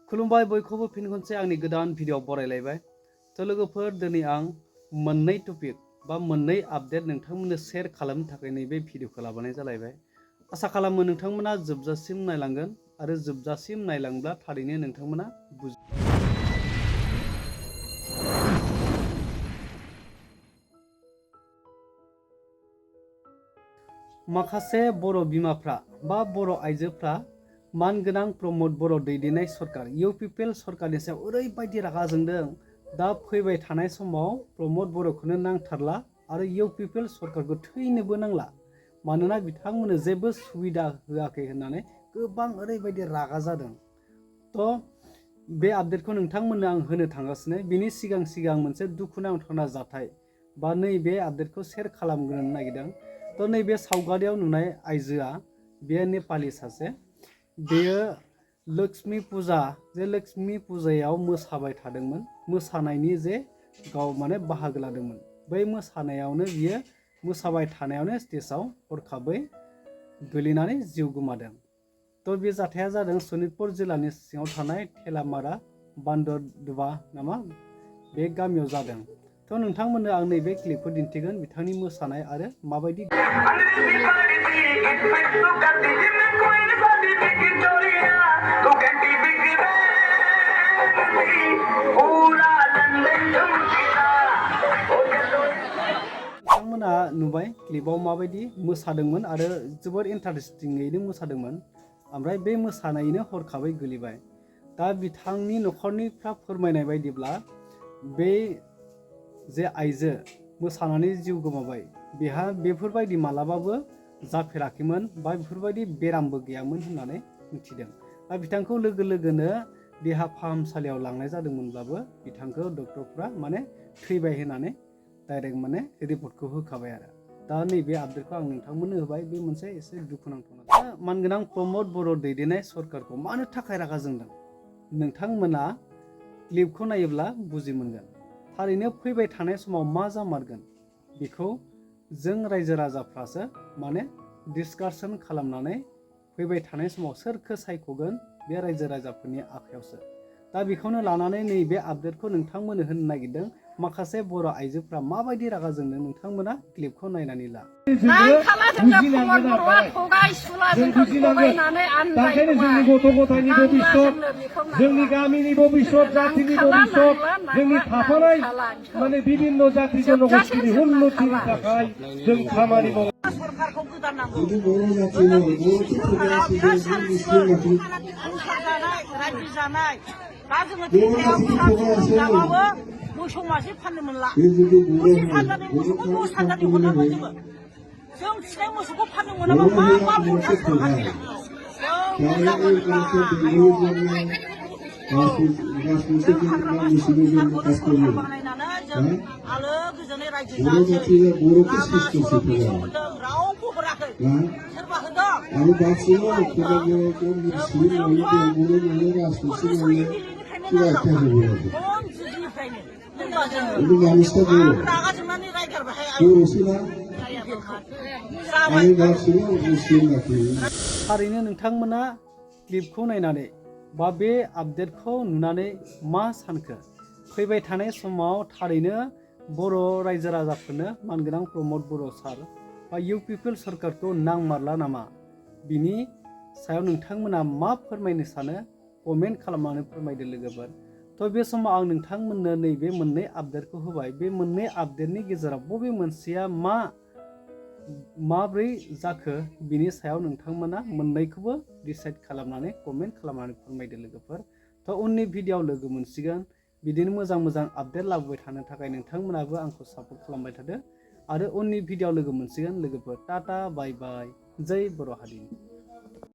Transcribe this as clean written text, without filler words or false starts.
खुलुमबाय बयखौबो फिन खनसे आंनि गोदान भिडिअ बरायलायबाय तो लोगोफोर दिनै आं मोननै टपिक बा मोननै आपडेट नोंथांमोननो शेयार खालामनो थाखाय नैबे भिडिअखौ लाबोनाय जालायबाय। आसा खालामो नोंथांमोना जोबजासिम नायलांगोन आरो जोबजासिम नायलांब्ला थारैनो नोंथांमोना माखासे बर' बिमाफ्रा बा बर' आइजोफ्रा मानगोनां प्रमद बर' दैदेननाय सरकार इउपिपिएल सरकारनि सायाव ओरैबायदि रागा जोंदों। दा फैबाय थानाय समाव प्रमद बर'खौनो नांथारला आरो इउपिपिएल सरकारखौ थैनोबो नांला, मानोना बिथांमोननो जेबो सुबिदा होआखै होननानै गोबां ओरैबायदि रागा जादों। तो बे आपडेटखौ नोंथांमोननो आं होनो थांगासिनो। बिनि सिगां मोनसे दुखुनांथावना जाथाय बा नैबे आपडेटखौ शेयार खालामग्रोनो नागिरदों। तो नैबे सावगारियाव नुनाय आइजोआ बेयो नेपालि सासे, बेयो लक्ष्मी फुजायाव मोसाबाय थादोंमोन। मोसानायनि जे गाव माने बाहागो लादोंमोन। बै मोसानायावनो बियो मोसाबाय थानायावनो स्टेजाव हरखाबै गोलैनानै जिउ गोमादों। तो बे जाथाया जादों सनितपुर जिल्लानि सिङाव थानाय थेलामारा बान्दरदुबा नामा बे गामियाव जादों। तो नोंथांमोननो आं नैबे क्लिपखौ दिन्थिगोन बिथांनि मोसानाय आरो माबायदि नोंथांमोना नुबाय क्लिपाव माबायदि मोसादोंमोन आरो जोबोद इन्टारेस्टिङैनो मोसादोंमोन। ओमफ्राय बे मोसानायैनो हरखाबै गोलैबाय। दा बिथांनि न'खरनिफ्रा फोरमायनाय बायदिब्ला बे जे आइजो मोसानानै जिउ गोमाबाय बेहा बेफोरबायदि मालाबाबो जाफेराखैमोन बा बेफोरबायदि बेरामबो गैयामोन होननानै मिथिदों। दा बिथांखौ लोगो देहा फाहामसालियाव लांनाय जादोंमोनब्लाबो बिथांखौ डक्टरफ्रा माने थैबाय होननानै डाइरेक्ट माने रिपर्टखौ होखाबाय आरो। दा नैबे आपडेटखौ आं नोंथांमोननो होबाय। बे मोनसे एसे दुखुनांथावना। मानगोनां प्रमद बर' दैदेननाय सरकारखौ मानो थाखाय रागा जोंदों नोंथांमोना क्लिपखौ नायोब्ला बुजि मोनगोन। थारैनो फैबाय थानाय समाव मा जामारगोन बेखौ जों रायजो राजाफ्रासो माने डिसकासन खालामनानै फैबाय थानाय समाव सोरखौ सायख'गोन बे रायजो राजाफोरनि आखायावसो। दा बेखौनो लानानै नैबे आपडेटखौ नोंथांमोननो होनो नागिरदों। माखासे बर' आइजोफ्रा माबायदि रागा जोंदों नोंथांमोना क्लिपखौ नायनानै ला। जोंनि गथ' गथायनि भबिष्यत, जोंनि गामिनि भबिष्यत, जातिनि भबिष्यत, जोंनि थाफानाय माने बिभिन्न जाति जनगोष्ठीनि उन्नतिनि थाखाय जों खामानि मावो। सरकारखौ गोदान नांगौ। रायजो जानाय दा जोङो मोसौ मासे फाननो मोनला। मोसौ फाननानै मोसौखौ 10 साननानै हरनांगोन जोङो। जों फिसिनाय मोसौखौ फाननो मोनाबा मा बुंनो सरखारनि जों हाग्रामा सरखारखौनो सरखार बानायनानै जों आलो गोजोनै रायजो जानोसै। लामा सरक बिसौ होदों रावबो हराखै। सोरबा होदों? थारैनो नोंथांमोना क्लिपखौ नायनानै बा बे आपडेटखौ नुनानै मा सानखो? फैबाय थानाय समाव थारैनो बर' रायजो राजाफोरनो मानगोनां प्रमद बर' सार बा इउपिपिएल सरकारखौ नांमारला नामा? बिनि सायाव नोंथांमोना मा फोरमायनो सानो कमेन्ट खालामनानै फोरमायदो लोगोफोर। तो बे समाव आं नोंथांमोननो नैबे मोननै आपडेटखौ होबाय। बे मोननै आपडेटनि गेजेराव बबे मोनसेया माब्रै जाखो बिनि सायाव नोंथांमोना मोननैखौबो डिसाइड खालामनानै कमेन्ट खालामनानै फोरमायदो लोगोफोर। तो उननि भिडिअआव लोगो मोनसिगोन। बिदिनो मोजां आपडेट लाबोबाय थानो थाखाय नोंथांमोनाबो आंखौ सापर्ट खालामबाय थादो आरो उननि भिडिअआव लोगो मोनसिगोन लोगोफोर। टाटा बाय बाय। जय बर' हारिनि।